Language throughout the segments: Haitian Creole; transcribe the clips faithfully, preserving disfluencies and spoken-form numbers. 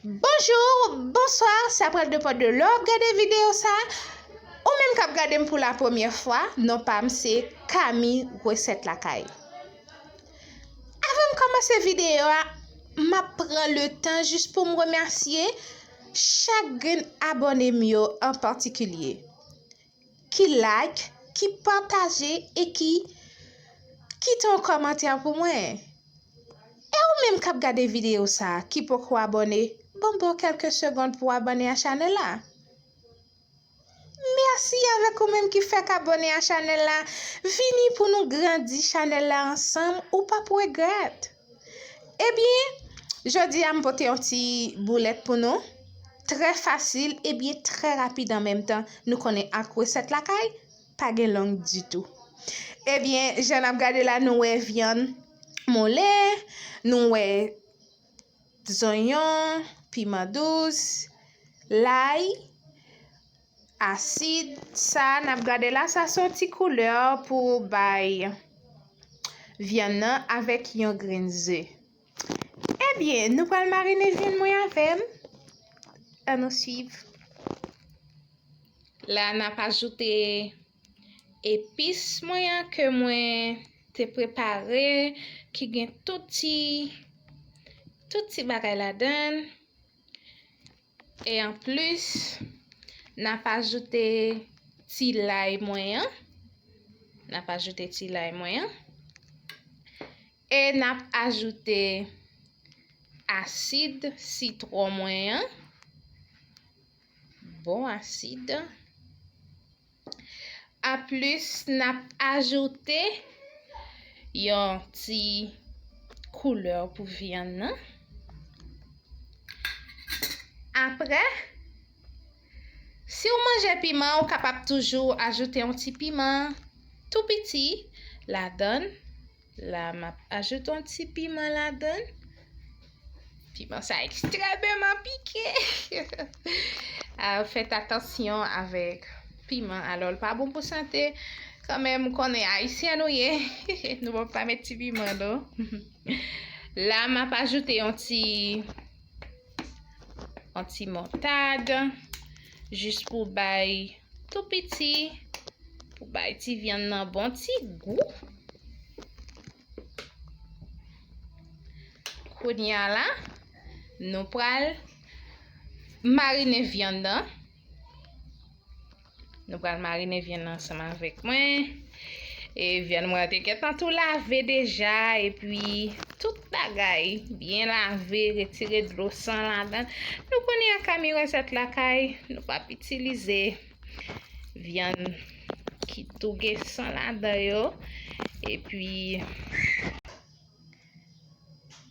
Bonjou, bonswa, sa pral depann de lè w ap gade videyo sa. Ou menm k ap gade m pou la premyè fwa, non pa m se Kami Resèt Lakay. Avan m kòmanse videyo a, m ap pran le tan jis pou m remèsye chak grenn abòne m yo an patikilye, ki like, ki pataje e ki kite yon kòmantè pou mwen. E ou menm k ap gade videyo sa a, ki poko abòne, ban m ba w kèlke segonn pou w abòne a chanèl la. Mèsi avèk ou menm ki fèk abòne a chanèl la. Vini pou nou grandi chanèl la ansanm, ou p ap regrèt. Ebyen, jodi a m pote yon ti boulèt pou nou. Trè fasil ebyen trè rapid an menm tan. Nou konnen ak resèt lakay, pa gen long ditou. Ebyen, jan n ap gade la, nou wè vyann moulen, nou wè zonyon, piman dous, lay, asid. Sa n ap gade la, sa se yon ti koulè pou bay vyann nan avèk yon grenn ze. Ebyen, nou pral marine vyann mwen avè m. Ann nou swiv. La, n ap ajoute epis mwen an ke mwen te prepare, ki gen tout ti, tout ti bagay ladan l. E anplis, n ap ajoute ti lay mwen an. N ap ajoute ti lay mwen an. E n ap ajoute asid sitwon mwen an. Bon asid. Anplis, n ap ajoute yon ti koulè pou vyann nan. Apre, si w manje piman, ou kapab toujou ajoute yon ti piman tou piti ladan l. La, m ap ajoute yon ti piman ladan l. Piman sa ekstrèmeman pike. Ah, fèt atansyon avèk piman. Alò, l pa bon pou sante. Kanmenm, ou konnen ayisyen nou ye. Nou p ap pa met ti piman, non. La, m ap ajoute yon ti, yon ti moutad, jis pou bay tou piti, pou bay ti vyann nan bon ti gou. Kounye a la, nou pral marine vyann nan. Nou pral marine vyann nan ansanm avèk mwen. E vyann mwen te gentan tou lave deja, epi tout bagay byen lave, retire dlo san ladan. Nou konnen ak Kami Resèt Lakay, nou p ap itilize vyann ki tou gen san ladan yo. Epi,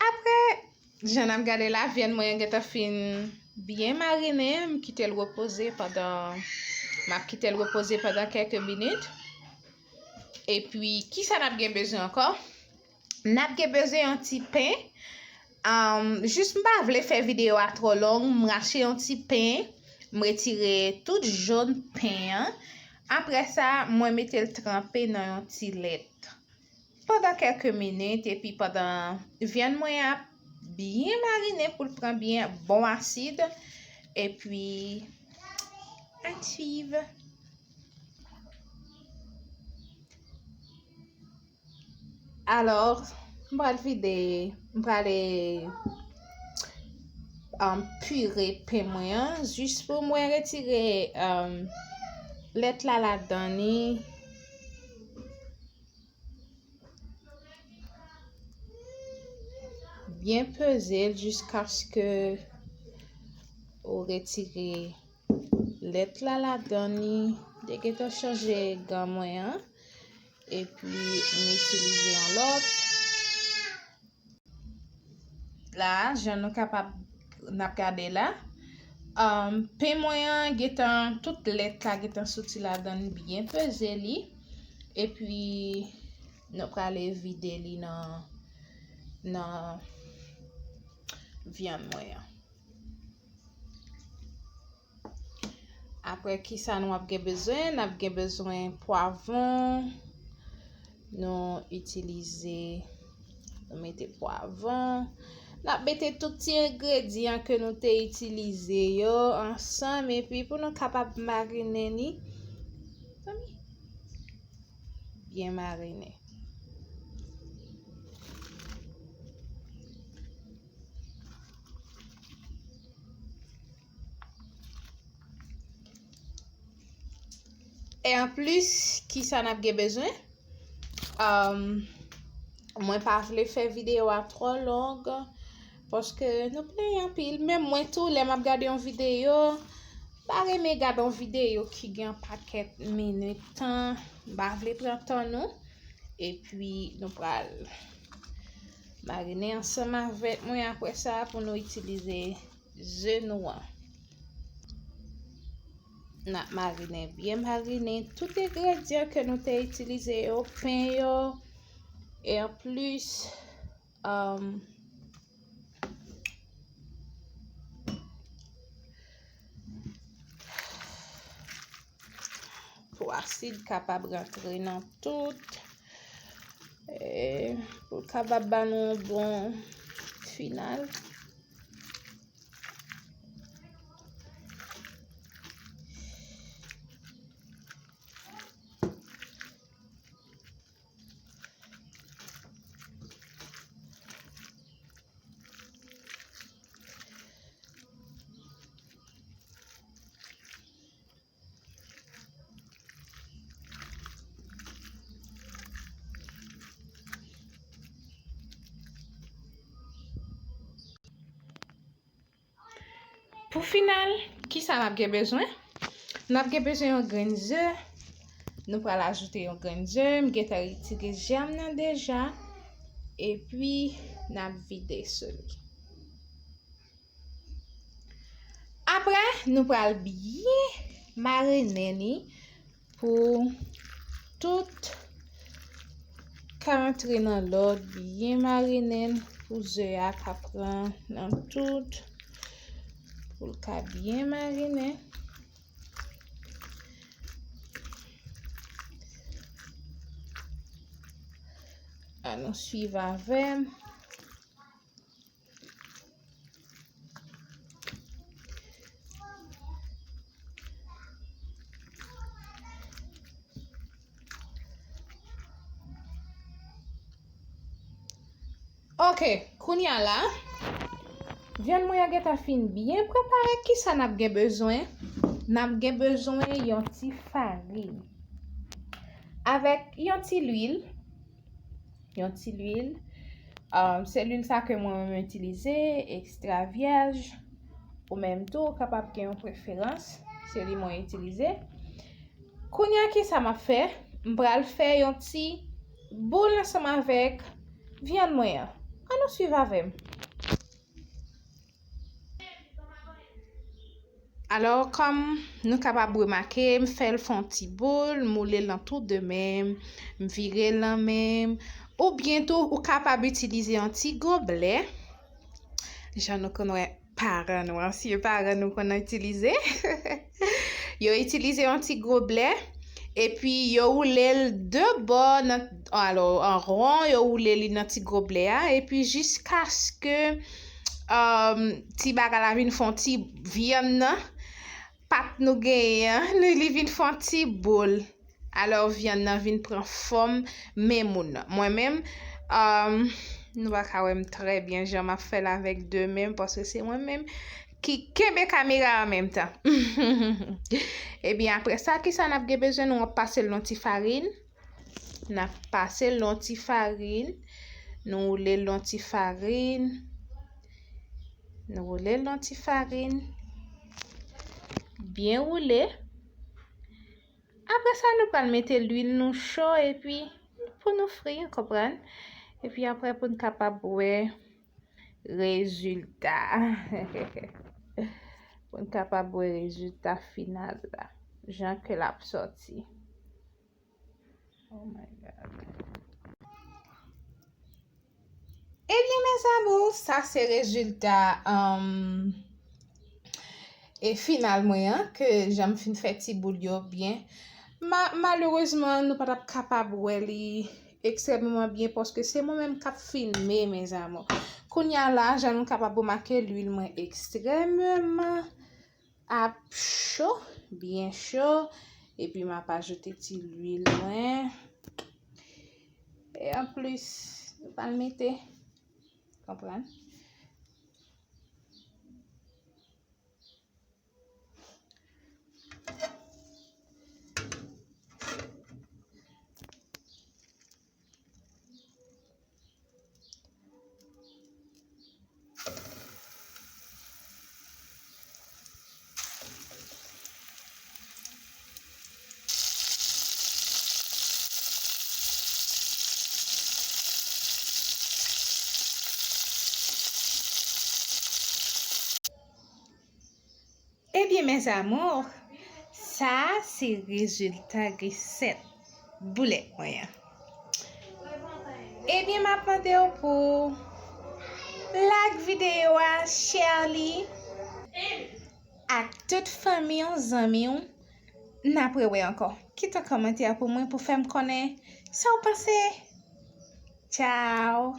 apre, jan n ap gade la, vyann mwen gentan fin byen marine, m kite l repoze pandan, m ap kite l repoze pandan kèk minit. Epi, kisa n ap gen bezwen ankò? N ap gen bezwen yon ti pen. Am, jis m pa vle fè videyo a twò long, m rache yon ti pen, m retire tout jòn pen an. Apre sa, mwen mete l tranpe nan yon ti lèt pandan kèk minit, epi pandan vyann mwen ap byen marine pou l pran byen bon asid, epi ann swiv. Alò, m pral vide, m prale, um, pire pen mwen an, jis pou mwen retire, um, lèt la ladan li. Byen peze l jiskaske ou retire lèt la ladan li. Te gentan chanje gan mwen an. Epi, m itilize yon lòt. La, jan nou kapab, n ap gade la. Um, pen mwen an gentan, tout lèt la gentan soti ladan l, byen peze li. Epi, nou prale vide li nan, nan vyann mwen an. Apre, kisa nou ap gen bezwen? N ap gen bezwen pwavwon. Nou itilize, nou mete pwavwon. N ap mete tout ti engredyan ke nou te itilize yo ansanm, epi pou nou kapab marinen li, zanmi, byen marinen. E anplis, kisa n ap gen bezwen? Um, mwen pa vle fè videyo a twò long, paske nou plenyen anpil. Menm mwen tou, lè m ap gade yon videyo, m pa renmen gade yon videyo ki gen yon pakèt minit tan. M pa vle pran tan nou. Epi, nou pral marinen ansanm avèk mwen apre sa pou nou itilize ze nou an. N ap marinen, byen marinen tout engredyan ke nou te itilize yo, pen yo, e anplis, um, pou asid kapab rantre nan tout, e pou l kapab ba nou yon bon final. Pou final, kisa n ap gen bezwen? N ap gen bezwen yon grenn ze. Nou pral ajoute yon grenn ze. M gentan retire ze m nan deja. Epi, n ap vide sou li. Apre, nou pral byen marinen li pou tout ka antre nan lòd, byen marinen l pou ze a ka pran nan tout, pou l ka byen marinen. Ann nou swiv avè m. Ok, kounye a la, vyann mwen an gentan fin byen prepare. Kisa n ap gen bezwen? N ap gen bezwen yon ti farin avèk yon ti lwil. Yon ti lwil. Um, se lwil sa ke mwen menm itilize, ekstra vyèj. Ou menm tou, ou kapab gen yon preferans. Se li mwen itilize. Kounye a, kisa m ap fè? M pral fè yon ti boul ansanm avèk vyann mwen an. Ann nou swiv avè m. Alò, kòm nou kapab remake, m fè l fè yon ti boul, m woule l nan tou de men m, m vire l nan men m. Oubyen tou, ou kapab itilize yon ti goblè. Jan nou konn wè paran nou, ansyen paran nou konn itilize. Yo itilize yon ti goblè, epi yo woule l de bò nan, alò, an ron, yo woule li nan ti goblè a, epi jiskaske, um, ti bagay la vin fè yon ti vyann nan, pat nou genyen an, li, li vin fè yon ti boul. Alò, vyann nan vin pran fòm men moun nan. Mwen menm, um, nou pa ka wè m trè byen jan m ap fè l avèk de men m, paske se mwen menm ki kenbe kamera an menm tan. Ebyen, apre sa, kisa n ap gen bezwen? Nou ap pase l nan ti farin. N ap pase l nan ti farin. Nou woule l nan ti farin. Nou woule l nan ti farin. Byen woule. Apre sa, nou pral mete lwil nou cho epi pou nou fri, w konprann? Epi apre, pou n kapab wè rezilta. Pou n kapab wè rezilta final la, jan ke l ap sòti. Oh my God. Ebyen, mes amours, sa se rezilta, um, e final mwen an, ke jan m fin fè ti boul yo byen. Ma-, malerezman, nou pa t ap kapab wè li, ekstrèmeman byen paske se mwen menm k ap filme, mes amours. Kounye a la, jan nou kapab remake, lwil mwen ekstrèmeman ap cho, byen cho. Epi m ap ajoute ti lwil mwen. E anplis, nou pral mete, konprann? Ebyen, mes amours, sa a se rezilta resèt boulèt mwen an. Ebyen, m ap mande w pou like videyo a, share li ak tout fanmi w, zanmi w. N ap rewè ankò. Kite yon kòmantè pou mwen pou fè m konnen sa w panse. Tchao!